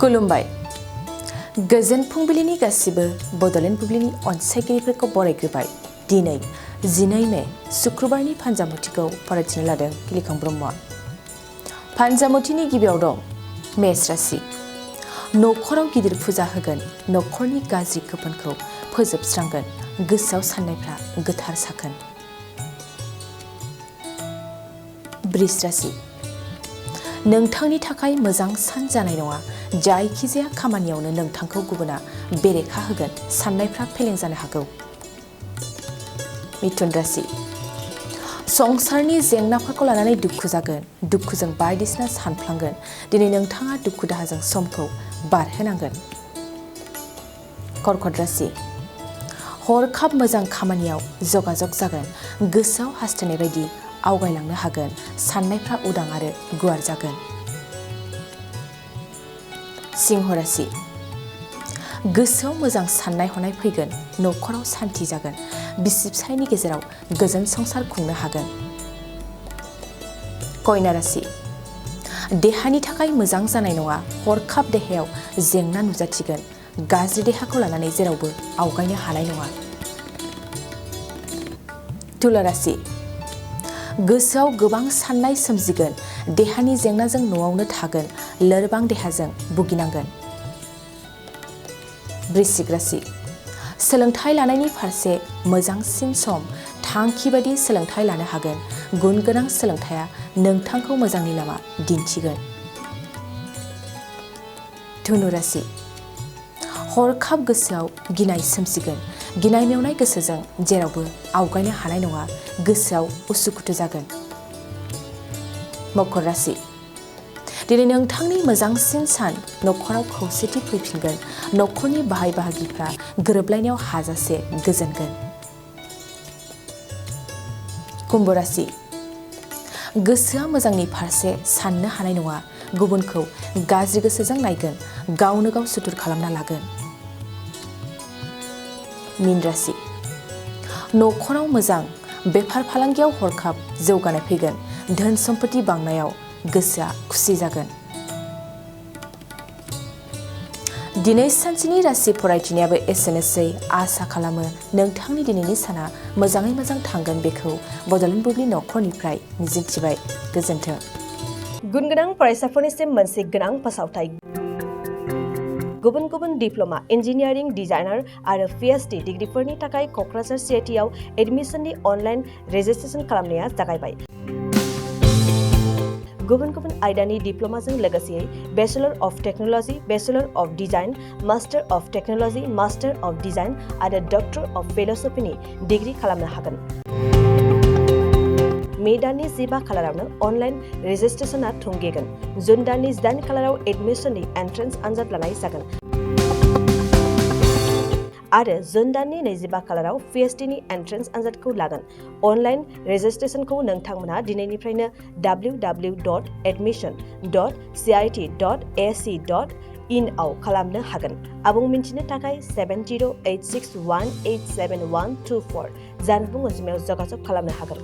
खुलुमबाय गोजोन फुंबिलिनि गासिबो बड'लेण्ड बुब्लिनि अनसायगिरिफोरखौ बरायग्रोबाय। दिनै 12 मे शुक्रबारनि फानजामुथिखौ फरायथिनो लादों किलिखां ब्रह्मआ। फानजामुथिनि गिबियाव दं मेष राशि। न'खराव गिदिर फुजा होगोन, न'खरनि गाज्रि खोफोनखौ फोजोबस्रांगोन, गोसोआव साननायफ्रा गोथार साखोन। वृष राशि। नोंथांनि थाखाय मोजां सान जानाय नङा। जायखिजाया खामानियावनो नोंथांखौ गुबुना बेरेखा होगोन, साननायफ्रा फेलें जानो हागौ। मिथुन राशि। संसारनि जेंनाफोरखौ लानानै दुखु जागोन, दुखुजों बायदिसिना सानफ्लांगोन। दिनै नोंथाङा दुखु दाहाजों समखौ बारहोनांगोन। कर्कट राशि। हरखाब मोजां खामानियाव जगाजग जागोन, गोसोआव हास्थायनाय बायदि आवगायलांनो हागोन, साननायफ्रा उदां आरो गुवार जागोन। सिंह राशि। गोसोआव मोजां साननाय हनाय फैगोन, न'खराव सान्थि जागोन, बिसि फिसायनि गेजेराव गोजोन संसार खुंनो हागोन। कन्या राशि। देहानि थाखाय मोजां जानाय नङा, हरखाब देहायाव जेंना नुजाथिगोन, गाज्रि देहाखौ लानानै जेरावबो आवगायनो हानाय नङा। तुला राशि। गोसोआव गोबां साननाय सोमजिगोन, देहानि जेंनाजों न'आवनो थागोन, लोरबां देहाजों भुगिनांगोन। वृश्चिक राशि। सोलोंथाइ लानायनि फारसे मोजांसिन सम, थांखि बायदि सोलोंथाइ लानो हागोन, गुन गोनां सोलोंथाइया नोंथांखौ मोजांनि लामा दिन्थिगोन। धनु राशि। हरखाब गोसोआव गिनाय सोमजिगोन, गिनाय मेवनाय गोसोजों जेरावबो आवगायनो हानाय नङा, गोसोआव उसुखुथु जागोन। मकर राशि। दिनै नोंथांनि मोजांसिन सान, न'खराव खौसेथि फैफिनगोन, न'खरनि बाहाय बाहागिफ्रा गोरोबलायनायाव हाजासे गोजोनगोन। कुम्भ राशि। गोसोआ मोजांनि फारसे साननो हानाय नङा, गुबुनखौ गाज्रि गोसोजों नायगोन, गावनो गाव सुथुर खालामना लागोन। मीन राशि। न'खराव मोजां, बेफार फालांगियाव हरखाब जौगानाय फैगोन, धोन सम्पति बांनायाव गोसोआ खुसि जागोन। दिनै सानसेनि राशि फरायथिनायाबो एसेनोसै। आसा खालामो नोंथांनि दिनैनि साना मोजाङै मोजां थांगोन, बेखौ बड'लेण्ड बुब्लि न'खरनिफ्राय मिजिंथिबाय। गोजोन्थों। गुन गोनां फरायसाफोरनिसिम मोनसे गोनां फोसावथाय। गुबुन गुबुन डिप्ल'मा, इन्जिनियारिं, डिजाइनार आरो PhD डिग्रिफोरनि थाखाय क'क्राझार CITआव एडमिसननि अनलाइन रेजिस्ट्रेसन खालामनाया जागायबाय। गुबुन गुबुन आयदानि डिप्ल'माजों लोगोसेयै bachelor of technology, bachelor of design, master of technology, master of design आरो डक्टर अफ फिल'सफिनि डिग्रि खालामनो हागोन। मे दाननि 15 खालारावनो अनलाइन रेजिस्ट्रेसनआ थुंगेगोन। जुन दाननि 8 खालाराव एडमिसननि एन्ट्रेन्स आनजाद लानाय जागोन आरो जुन दाननि 25 खालाराव PhDनि एन्ट्रेन्स आनजादखौ लागोन। अनलाइन रेजिस्ट्रेसनखौ नोंथांमोना दिनैनिफ्रायनो www.admission.cit.ac.in आव खालामनो हागोन। आबुं मिन्थिनो थाखाय 7086187124 जानबुं अनजिमायाव जगाजग खालामनो हागोन।